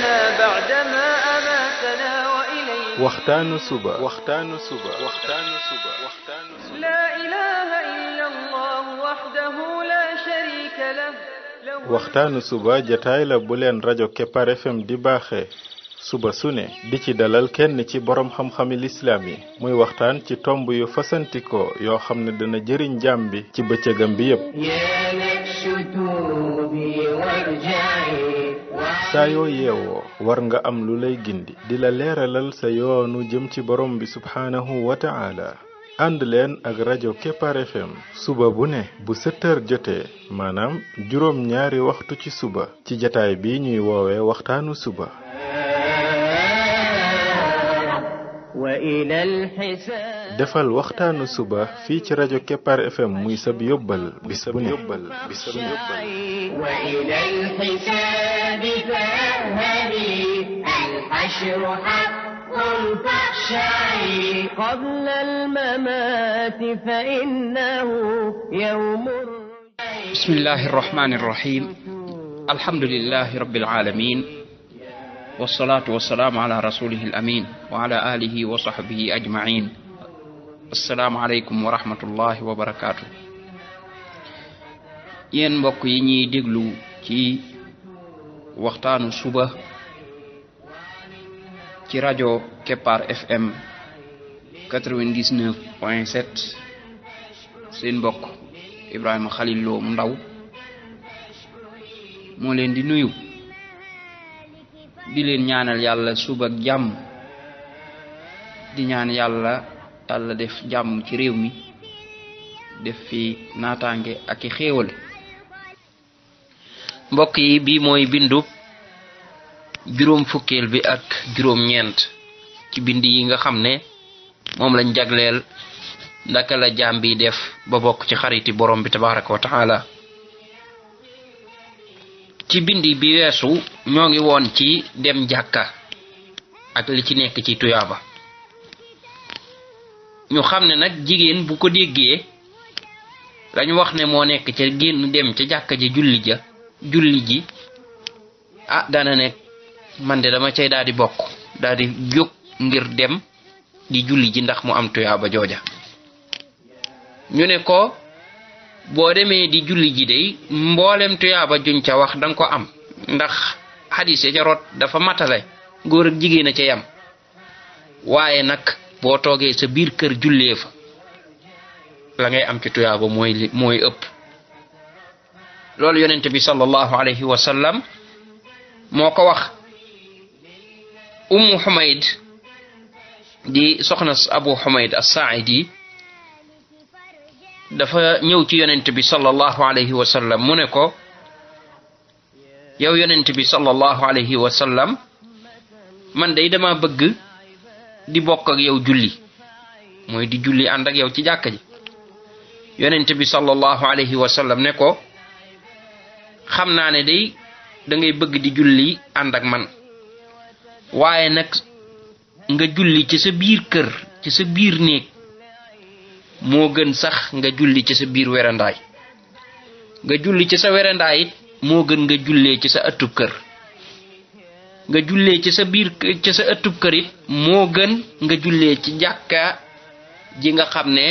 لنا بعدما أماتنا وإليه waxtaanu suba لا إله إلا الله وحده لا شريك له waxtaanu suba jataay la bu leen rajo Kepar FM di baaxee suba su ne di ci dalal kenn ci borom xam-xami lislaam yi muy waxtaan ci tomb yu fasantikoo yoo xam ne dana jëriñ jaam bi ci bëccëgam bi yépp saa yoo yeewoo war nga am lu lay gindi di la leeralal sa yoonu jëm ci borom bi subhaanahu wa ta'ala ànd leen ak rajo Kepar FM suba bu ne bu 7h jotee maanaam juróom ñaari waxtu ci suba ci jataay bi ñuy woowee waxtaanu suba defal waxtaanu suba fii ci rajo Kepar FM muy sab yóbbal bis bu ne وإلى الحساب فاذهبي الحشر حق فاخشعي قبل الممات فإنه يوم بسم الله الرحمن الرحيم الحمد لله رب العالمين والصلاة والسلام على رسوله الأمين وعلى آله وصحبه أجمعين السلام عليكم ورحمة الله وبركاته yéen mbokk yi ñuy déglu ci waxtaanu suba ci rajo Kepar FM 99.7 seen mbokk Ibrahima Khalil Lo mu ndaw moo leen di nuyu di leen ñaanal yàlla suba ak jàmm di ñaan yàlla def jàmm ci réew mi def fi naataange ak i xéewal mbokk yi bi mooy bindu juróom fukkeel bi ak juróom ñeent ci bind yi nga xam ne moom lañ jagleel ndaka la jaam bi def ba bokk ci xariti borom bi tabaraka wa taala ci bindi bi weesu ñoo ngi woon ci dem jàkka ak li ci nekk ci tuyaaba ñu xam ne nag jigéen bu ko déggee lañu wax ne moo nekk ca génn dem ca jàkka ja julli ji dana nekk man de dama cay daal di bokk daal di jóg ngir dem di julli ji ndax mu am tuyaaba jooja ñu ne ko boo demee di julli ji day mboolem tuyaaba juñ ca wax danga ko am ndax hadis ya ca rot dafa matale góor ak jigéen a ca yam waaye nag boo toogee sa biir kër jullee fa la ngay am ci tuyaaba mooy ëpp loolu yonent bi sallallahu alayhi wa sallam moo ko wax ummu Humayd di soxna Abu Humayd as-Sa'idi dafa ñëw ci yonent bi sallallahu alayhi wa sallam mu ne ko yow yonent bi sallallahu alayhi wa sallam man day dama bëgg di bokk ak yow julli mooy di julli ànd ak yow ci jàkka ji yonent bi sallallahu alayhi wa sallam ne ko xam naa ne day da ngay bëgg di julli ànd ak man waaye nag nga julli ci sa biir kër ci sa biir néeg moo gën sax nga julli ci sa biir werandaay nga julli ci sa werandaay it moo gën nga jullee ci sa ëttub kër nga jullee ci sa biir ci sa ëttub kër it moo gën nga jullee ci jàkka ji nga xam ne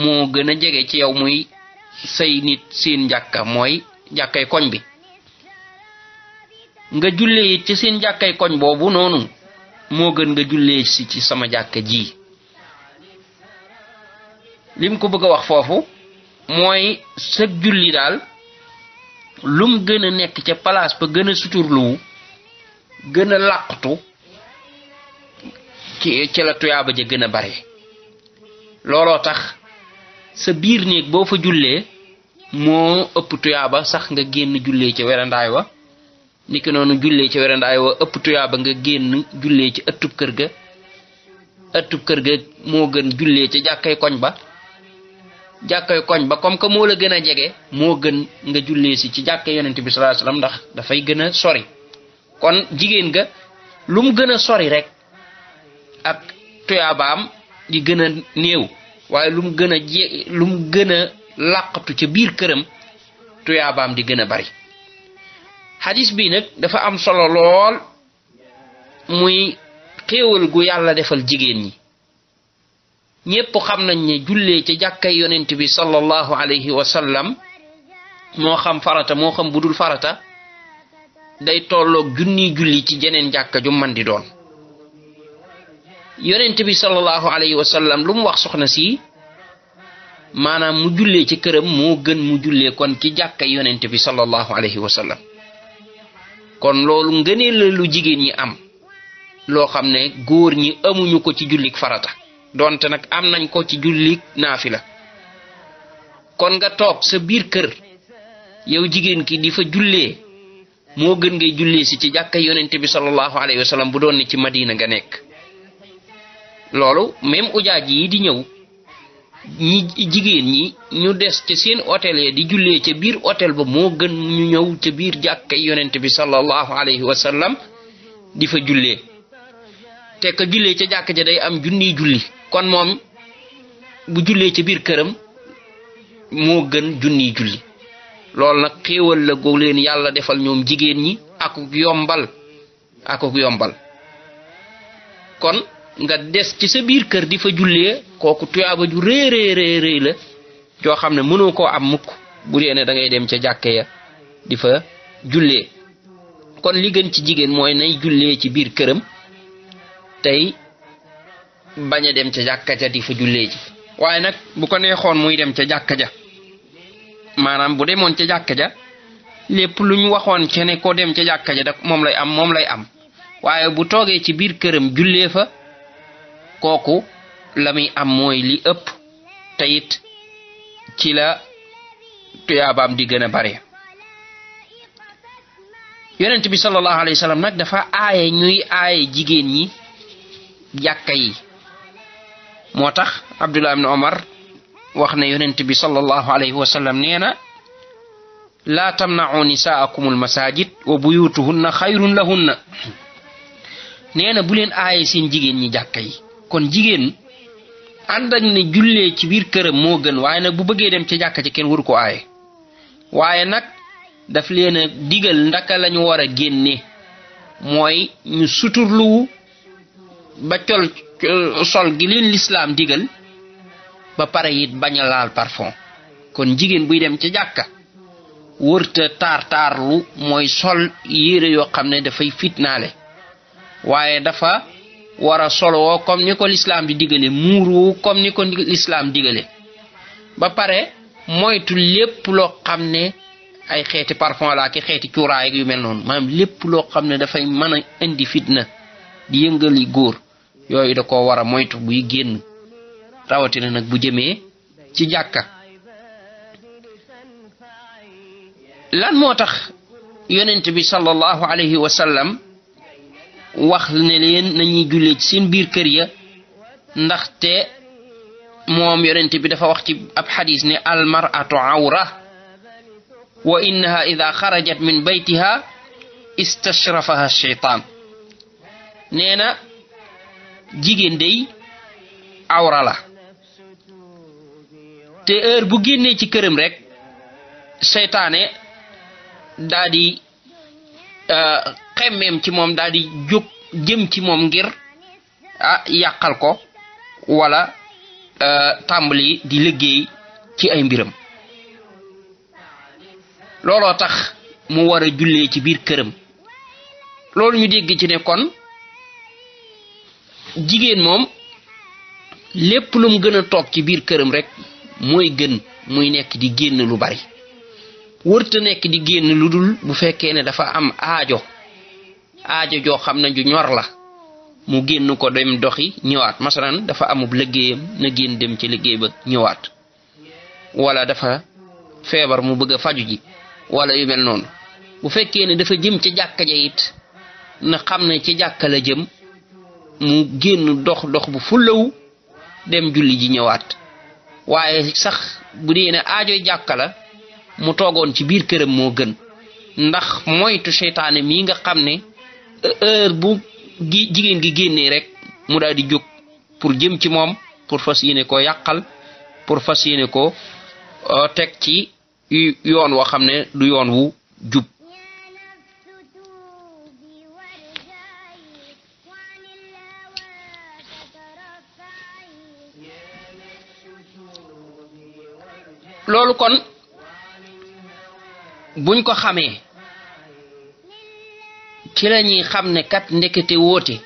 moo gën a jege ci yow muy say nit seen jàkka mooy jàkkay koñ bi nga jullee it ci seen jàkkay koñ boobu noonu moo gën nga jullee si ci sama jàkka ji lim ko bëgg a wax foofu mooy sa julli daal lum gën a nekk ca place ba gën a suturluwu gën a làqtu ci la tuyaaba ja gën a bare looloo tax sa biir néeg boo fa jullee moo ëpp tuyaaba sax nga génn jullee ci werandaay wa niki noonu jullee ci werandaay wa ëpp tuyaaba nga génn jullee ci ëttub kër ga moo gën jullee ci jàkkay koñ ba comme que moo la gën a jege moo gën nga jullee si ci jàkkay yonent bi sallallahu alayhi wasallam ndax dafay gën a sori kon jigéen ga lu mu gën a sori rek ak tuyaabaam di gën a néew waaye lu mu gën a làqatu ca biir këram tuyaabaam di gën a bari hadis bi nag dafa am solo lool muy xéewal gu yàlla defal jigéen ñi ñépp xam nañ ne jullee ca jàkkay yonent bi sallallahu alayhi wa sallam moo xam farata moo xam budul farata day tolloog junniy julli ci jeneen jàkka ju man di doon yonent bi sallallahu alayhi wa sallam lu mu wax soxna si maanaam mu jullee ci këram moo gën mu jullee kon ci jàkkay yonent bi sallallahu alayhi wa sallam kon loolu ngëneel la lu jigéen ñi am loo xam ne góor ñi amuñu ko ci jullik farata donte nag am nañ ko ci jullik naafila kon nga toog sa biir kër yow jigéen ki di fa jullee moo gën ngay jullee si ci jàkka yonente bi sallallahu alayhi wa sallam bu doon ne ci Madina nga nekk loolu même ujaaj yi di ñëw ñi jigéen ñi ñu des ca seen hôtel ya di jullee ca biir hôtel ba moo gën ñu ñëw ca biir jàkka yonente bi sallallahu alayhi wa sallam di fa jullee te ka jullee ca jàkka ja day am junniy julli kon moom bu jullee ca biir këram moo gën junniy julli loolu nag xéewal la goo leen yàlla defal ñoom jigéen ñi akuk yombal kon nga des ci sa biir kër di fa jullee kooku tuyaaba ju rëy la joo xam ne mënoo koo am mukk bu dee ne da ngay dem ca jàkka ya di fa jullee kon li gën ci jigéen mooy nay jullee ci biir këram tey bañ a dem ca jàkka ja di fa jullee ji waaye nag bu ko neexoon muy dem ca jàkka ja maanaam bu demoon ca jàkka ja lépp lu ñu waxoon ci ne ko dem ca jàkka ja da moom lay am waaye bu toogee ci biir këram jullee fa kooku la muy am mooy li ëpp te it ci la tuyaabaam di gën a bare yonent bi sallallahu alayhi wa sallam nag dafa aaye ñuy aaye jigéen ñi jàkka yi moo tax Abdullah ibn Omar wax ne yonent bi sallallahu alayhi wa sallam nee na laa tamna'u nisaakum almasajid wa buyutuhunna xayrun lahunna nee na bu leen aaye seen jigéen ñi jàkka yi kon jigéen ànd ak ne jullee ci biir këram moo gën waaye nag bu bëggee dem ci jàkka ci kenn waru ko aaye waaye nag daf leen a digal ndaka lañu war a génne mooy ñu suturlu ba sol gi leen lislaam digal ba pare it bañ a laal parfum kon jigéen buy dem ci jàkka wërta taarlu mooy sol yére yoo xam ne dafay fitnaale waaye dafa war a soloo comme ni ko lislaam di digale muuru comme ni ko lislaam digale ba pare moytu lépp loo xam ne ay xeeti parfum la ki xeeti cuuraay yu mel noonu maanaam lépp loo xam ne dafay mën a indi fitna di yëngali góor yooyu da ko war a moytu buy génn rawatina nag bu jëmee ci jàkka lan moo tax yonent bi sallallahu alayhi wa sallam wax ne leen nañuy jullee ci seen biir kër ya ndaxte moom yonent bi dafa wax ci ab xadis ne almar'atu awra wa innaha ida xarajat min baytiha istashrafaha shaytaan nee na jigéen day awra la te heure bu génnee ci këram rek seytaane daa di xemmeem ci moom daa di jóg jëm ci moom ngir yàqal ko wala tàmbali di liggéey ci ay mbiram looloo tax mu war a jullee ci biir këram loolu ñu dégg ci ne kon jigéen moom lépp lu mu gën a toog ci biir këram rek mooy gën muy nekk di génn lu bari wërta nekk di génn lu dul bu fekkee ne dafa am aajo joo xam ne ju ñor la mu génn ko dem doxi ñëwaat masalan dafa amub liggéeyam na génn dem ci liggéey ba ñëwaat wala dafa feebar mu bëgg a faju ji wala yu mel noonu bu fekkee ne dafa jëm ci jàkka ja it na xam ne ci jàkka la jëm mu génn dox bu fullawu dem julli ji ñëwaat waaye sax bu dee ne aajoy jàkka la mu toogoon ci biir këram moo gën ndax moytu seytaane mii nga xam ne heure bu jigéen gi génnee rek mu daal di jóg pour jëm ci moom pour fas yéene ko yàqal pour fas yéene ko teg ci yoon woo xam ne du yoon wu jub loolu kon buñ ko xamee ci lañuy xam ne kat ndekete woote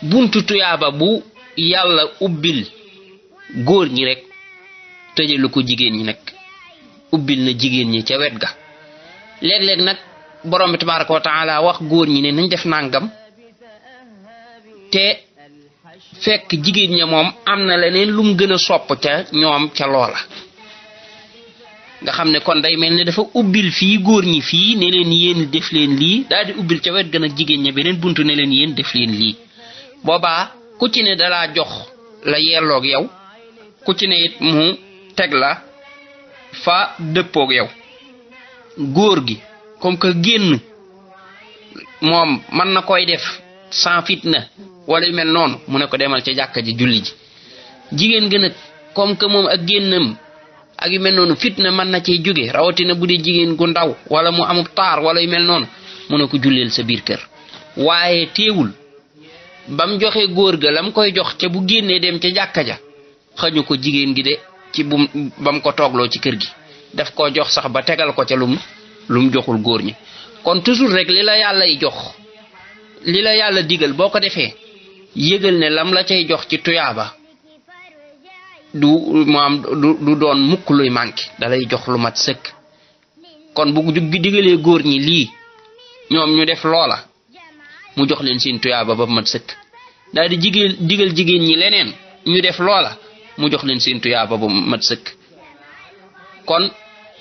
buntu tuyaaba bu yàlla ubbil góor ñi rek tëjalu ko jigéen ñi nag ubbil na jigéen ñi ca wet ga léeg-léeg nag borom bi tabaraka wa taala wax góor ñi ne nañ def nangam te fekk jigéen ña moom am na leneen lum gën a sopp ca ñoom ca loola nga xam ne kon day mel ne dafa ubbil fii góor ñi fii ne leen yéen def leen lii daal di ubbil ca wet ga nag jigéen ña beneen buntu ne leen yéen def leen lii boobaa ku ci ne dalaa jox la yelloog yow ku ci ne it mu teg la fa dëppoog yow góor gi comme que génn moom mën na koy def sans fitna wala yu mel noonu mu ne ko demal ca jàkka ji julli ji jigéen gën a comme que moom ak génnam ak yu mel noonu fitna mën na cee jóge rawatina bu dee jigéen gu ndaw wala mu amub taar wala yu mel noonu mu ne ko julleel sa biir kër waaye teewul bam joxe góor ga lam koy jox ca bu génnee dem ca jàkka ja xañu ko jigéen gi de ci bam ko toogloo ci kër gi daf koo jox sax ba tegal ko ca lum joxul góor ñi kon toujours rek li la yàlla y jox li la yàlla digal boo ko defee yëgal ne lam la cay jox ci tuyaaba du doon mukk luy manqué dalay jox lu mat sëkk kon bu digalee góor ñi lii ñoom ñu def loola mu jox leen seen tuyaaba ba mat sëkk daal di digal jigéen ñi leneen ñu def loola mu jox leen seen tuyaaba ba mat sëkk kon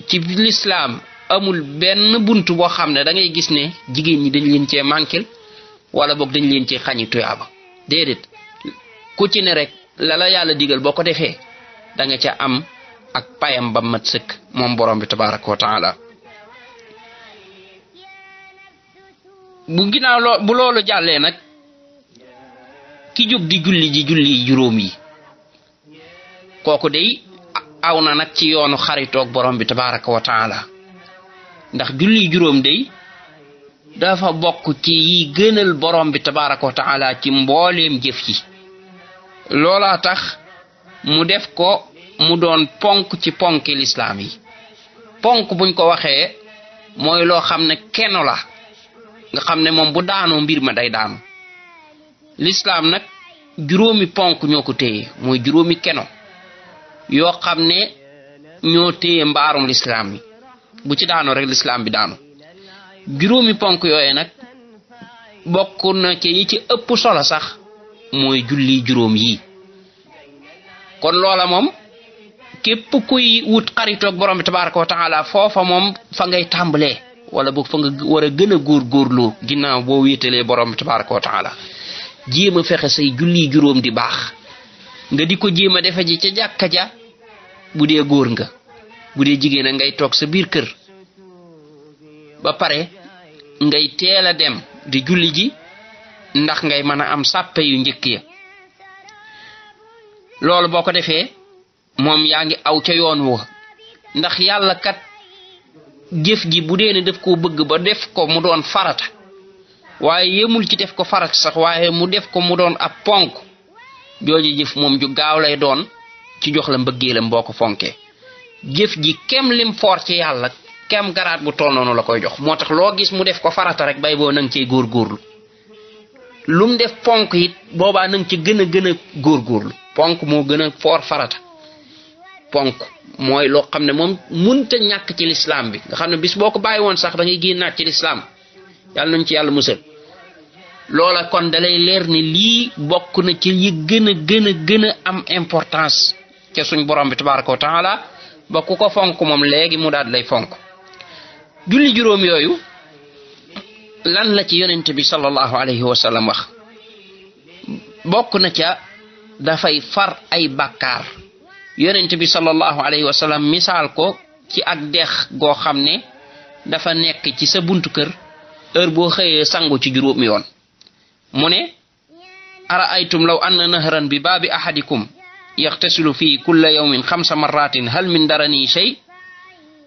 ci lislaam amul benn buntu boo xam ne da ngay gis ne jigéen ñi dañ leen cee manqué wala boog dañ leen cee xañi tuyaaba déedéet ku ci ne rek la yàlla digal boo ko defee da nga ca am ak payam ba mat sëkk moom borom bi tabaraka wa taala bu ginnaaw bu loolu jàllee nag ki jóg di julli juróom yi kooku day aw na nag ci yoonu xaritoog borom bi tabaraka wa taala ndax julli juróom day dafa bokk ci yi gënal borom bi tabaraka wa taala ci mbooleem jëf yi loola tax mu def ko mu doon ponk ci ponki lislaam yi ponk buñ ko waxee mooy loo xam ne keno la nga xam ne moom bu daanoo mbir ma day daanu lislaam nag juróomi ponk ñoo ko téye mooy juróomi keno yoo xam ne ñoo téye mbaarum lislaam yi bu ci daanoo rek lislaam bi daanu juróomi ponk yooye nag bokk na ci yi ci ëpp solo sax mooy julli juróom yi kon loola moom képp kuy wut xaritoog borom bi tabaraka wa taala foofa moom fa ngay tàmbalee wala boog fa nga war a gën a góorgóorloo ginnaaw boo wéetalee borom bi tabaraka wa taala jéem a fexe say julli juróom di baax nga di ko jéem a defe ji ca jàkka ja bu dee góor nga bu dee jigéen a ngay toog sa biir kër ba pare ngay teel a dem di julli ji ndax ngay mën a am sàppe yu njëkk ya loolu boo ko defee moom yaa ngi aw ca yoon wa ndax yàlla kat jëf ji bu dee ne daf koo bëgg ba def ko mu doon farata waaye yemul ci def ko farata sax waaye mu def ko mu doon ab ponk jooju jëf moom ju gaaw lay doon ci jox la mbëggeelam boo ko fonkee jëf ji kem lim foor ci yàlla kem garaat bu toll noonu la koy jox moo tax loo gis mu def ko farata rek bay boo nang cey góorgóorlu lum def ponk it boobaa nang ci gën a góorgóorlu ponk moo gën a foor farata ponk mooy loo xam ne moom munta ñàkk ci lislaam bi nga xam ne bis boo ko bàyyi woon sax da ngay génnaat ci lislaam yàlla nañ ci yàlla musal loola kon dalay leer ne lii bokk na ci yi gën a am importance ca suñ borom bi tabaraka wa taala ba ku ko fonk moom léegi mu daal lay fonk julli juróom yooyu lan la ci yonent bi sallallahu alayhi wa sallam wax bokk na ca dafay far ay bàkkaar yonent bi sallallahu alayhi wa sallam misaal ko ci ak dex goo xam ne dafa nekk ci sa buntu kër heure boo xëyee sangu ci juróomi yoon mu ne araaytum law anna nahran bi baabi ahadikum yaxtasilu fii kulla yawmin 5 marratin hal min darani shay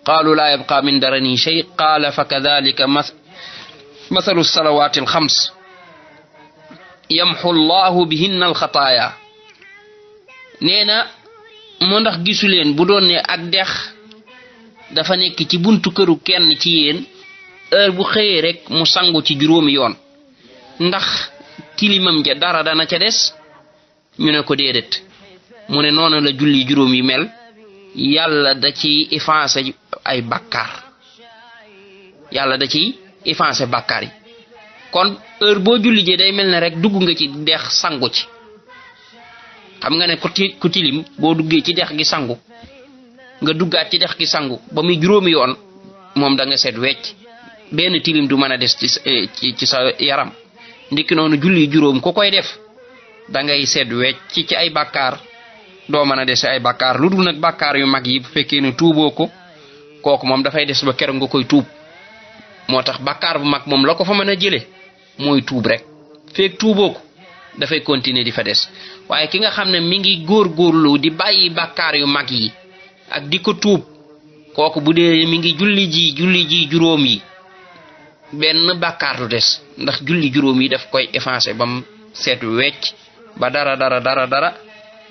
qaalu laa yabqa min darani shay qaala fa kadalika mathalu salawaati al-5 yamxu llahu bihinna alxataaya nee na moo ndax gisuleen bu doon ne ak dex dafa nekk ci buntu këru kenn ci yéen heure bu xëyee rek mu sangu ci juróomi yoon ndax tilimam ja dara dana ca des ñu ne ko déedéet mu ne noonu la julli juróom yi mel yàlla da ci effacer ay bàkkaar yàlla da ci effacer bàkkaar yi kon heure boo julli jee day mel ne rek dugg nga ci dex sangu ci xam nga ne ku tilim boo duggee ci dex gi sangu nga duggaat ci dex gi sangu ba muy juróomi yoon moom da nga seet wecc benn tilim du mën a des ci sa yaram ndikki noonu julli juróom ku koy def da ngay seet wecc ci ay bàkkaar doo mën a des ay bàkkaar lu dul nag bàkkaar yu mag yi bu fekkee ne tuuboo ko kooku moom dafay des ba keroog nga koy tuub moo tax bàkkaar bu mag moom la ko fa mën a jële mooy tuub rek feek tuuboo ko dafay continuer di fa des waaye ki nga xam ne mi ngi góorgóorlu di bàyyi bàkkaar yu mag yi ak di ko tuub kooku bu dee mi ngi julli ji juróom yi benn bàkkaar du des ndax julli juróom yi daf koy effacer bam seet wecc ba dara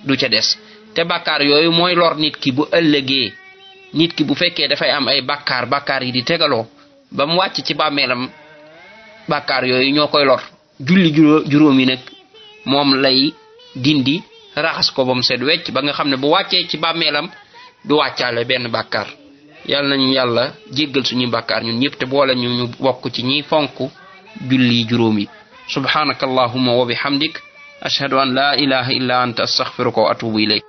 du ca des te bàkkaar yooyu mooy lor nit ki bu ëllëgee nit ki bu fekkee dafay am ay bàkkaar yi di tegaloo ba mu wàcc ci bàmmeelam bàkkaar yooyu ñoo koy lor julli juróom yi nag moom lay dindi raxas ko ba mu seet wecc ba nga xam ne bu wàccee ci bàmmeelam du wàccaale benn bàkkaar yàlla nañu yàlla jéggal suñu bàkkaar ñun ñëpp te boole ñu bokk ci ñi fonk julli juróom yi subhanaka allahumma wa bihamdik ashhadu an la ilaha illa anta astaghfiruka wa atubu ilayk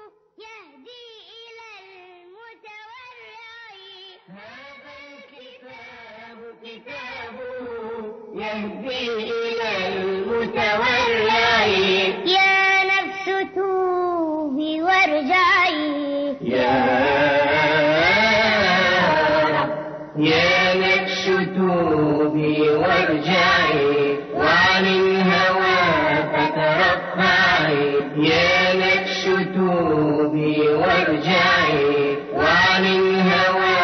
يهدي إلى المتولي يا نفس توبي وارجعي يا نفس توبي وارجعي وعن الهوى فترفعي يا نفس توبي وارجعي وعن الهوى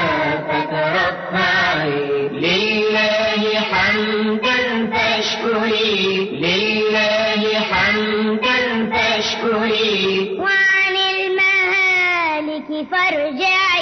فترفعي لله حمدا فاشكري لله حمدا فاشكري وعن المهالك فارجعي